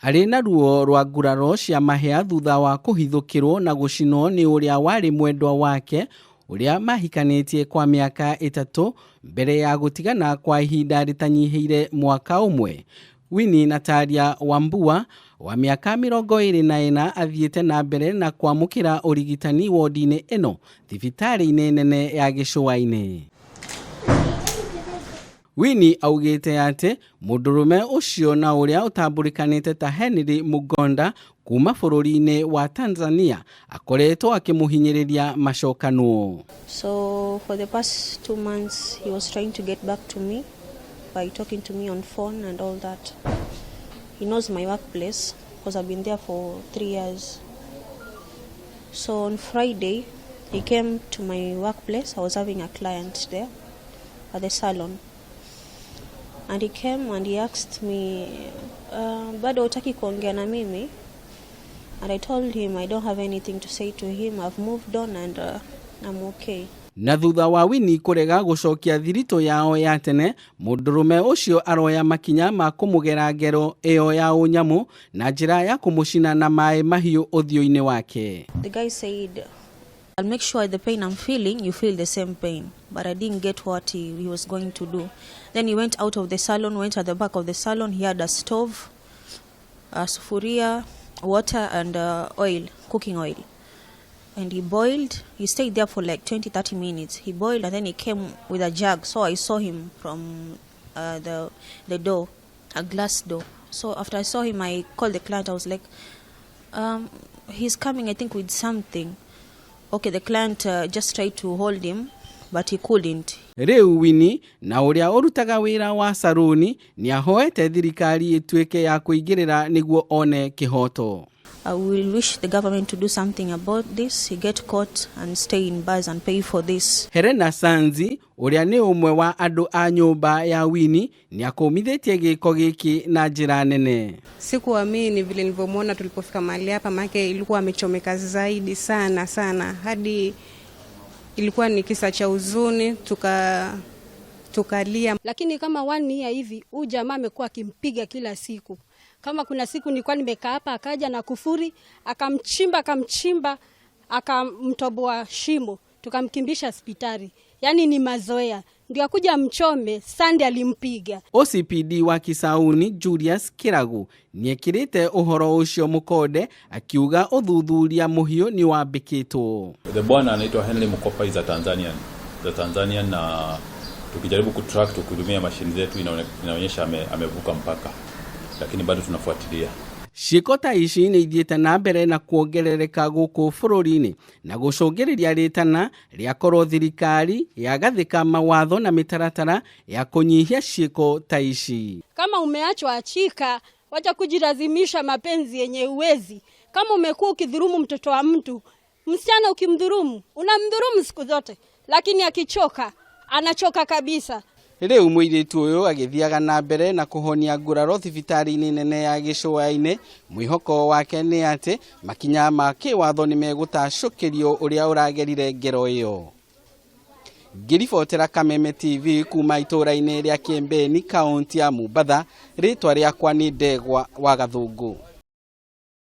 Arĩ na ruo rwa nguraro cia mahĩa thutha wa kũhithũkĩrwo na gũcinwo nĩ ũrĩa warĩ mwendwa wake ũrĩa mahikanĩtie kwa mĩaka 3 mbere ya gũtigana kwa ihinda rĩtanyihĩire mwaka ũmwe. Winnie Natalia Wambua wa mĩaka 24 athiĩte na mbere na kwamũkĩra ũrigitani wodi-inĩ ĩno thibitarĩ-inĩ nene ya Gĩcũa-inĩ. Winnie augĩte atĩ mũndũrũme ũcio na ũrĩa ũtambũrĩkanĩte ta Henry Mugonda kuma bũrũri-inĩ wa Tanzania akoretwo akĩmũhinyĩrĩria macokanwo. So for the past 2 months he was trying to get back to me by talking to me on phone and all that. He knows my workplace because I've been there for 3 years. So on Friday he came to my workplace. I was having a client there at the salon. And he came and he asked me, bado hutaki kuongea na mimi? And I told him I don't have anything to say to him. I've moved on and I'm okay. Na thutha wa Winnie kũrega gũcokia thiritũ yao ya tene, mũndũrũme ũcio aroya makinya ma kũmũgera ngero ĩyo ya ũnyamũ na njĩra ya kũmũcina na maĩ mahiũ ũthiũ-inĩ wake. The guy said, I'll make sure the pain I'm feeling, you feel the same pain. But I didn't get what he was going to do. Then he went out of the salon, went at the back of the salon. He had a stove, a sufuria, water and oil, cooking oil. And he boiled. He stayed there for like 20-30 minutes. He boiled and then he came with a jug. So I saw him from the door, a glass door. So after I saw him, I called the client. I was like, he's coming, I think, with something. Okay, the client just tried to hold him, but he couldn't. Rĩu Winnie na ũrĩa ũrutaga wĩra wa saruni nĩahoete thirikari ĩtuĩke ya kũingĩrĩra nĩguo one kĩhoto. I will wish the government to do something about this. He get caught and stay in bars and pay for this. Helena Sanzi ũrĩa nĩ ũmwe wa andũ a nyũmba ya Winnie nĩakũmithĩtie gĩko gĩkĩ na njĩra nene. Sikuamini vile nilivyomwona tulipofika mahali hapa, maana ilikuwa amechomeka zaidi sana sana, hadi ilikuwa ni kisa cha huzuni, tukalia. Lakini kama 1 year hivi huyu jamaa amekuwa akimpiga kila siku. Kama kuna siku nilikuwa nimekaa hapa, akaja na kufuri, akamchimba, akamchimba, akamtoboa shimo, tukamkimbisha hospitali. Yaani ni mazoea. Ndio akuja mchome, Sunday alimpiga. OCPD wa Kisauni Julius Kiragu nĩekĩrĩte ũhoro ũcio mũkonde akiuga ũthuthuria mũhiũ nĩ wambĩkĩtwo. The bwana anaitwa Henry Mukopa is a Tanzanian. The Tanzanian, na tukijaribu kutrack tukitumia mashine zetu inaonyesha amevuka mpaka, lakini bado tunafuatilia. Ciĩko ta ici nĩ ithiĩte na mbere na kuongerereka gũkũ bũrũri-inĩ na gũcũngĩrĩria rĩtana rĩa korwo thirikari yagathĩka mawatho na mĩtaratara ya kũnyihia ciĩko ta ici. Kama umeachwa achika, wacha kujilazimisha mapenzi yenye uwezi. Kama umekuwa ukidhulumu mtoto wa mtu, msichana ukimdhulumu, unamdhulumu siku zote, lakini akichoka, anachoka kabisa. Rĩu mũirĩtu ũyũ agĩthiaga na mbere na kũhonia nguraro thibitarĩ-inĩ nene ya Gĩcũa-inĩ. Mwĩhoko wake nĩ atĩ makinya ma kĩwatho nĩ megũtacũkĩrio ũrĩa ũragerire ngero ĩyo. Ngĩribotera Kameme TV kuma itũũra-inĩ rĩa Kĩembeni, kaũntĩ ya Mombatha, rĩtwa rĩakwa nĩ Ndegwa wa Gathũngũ.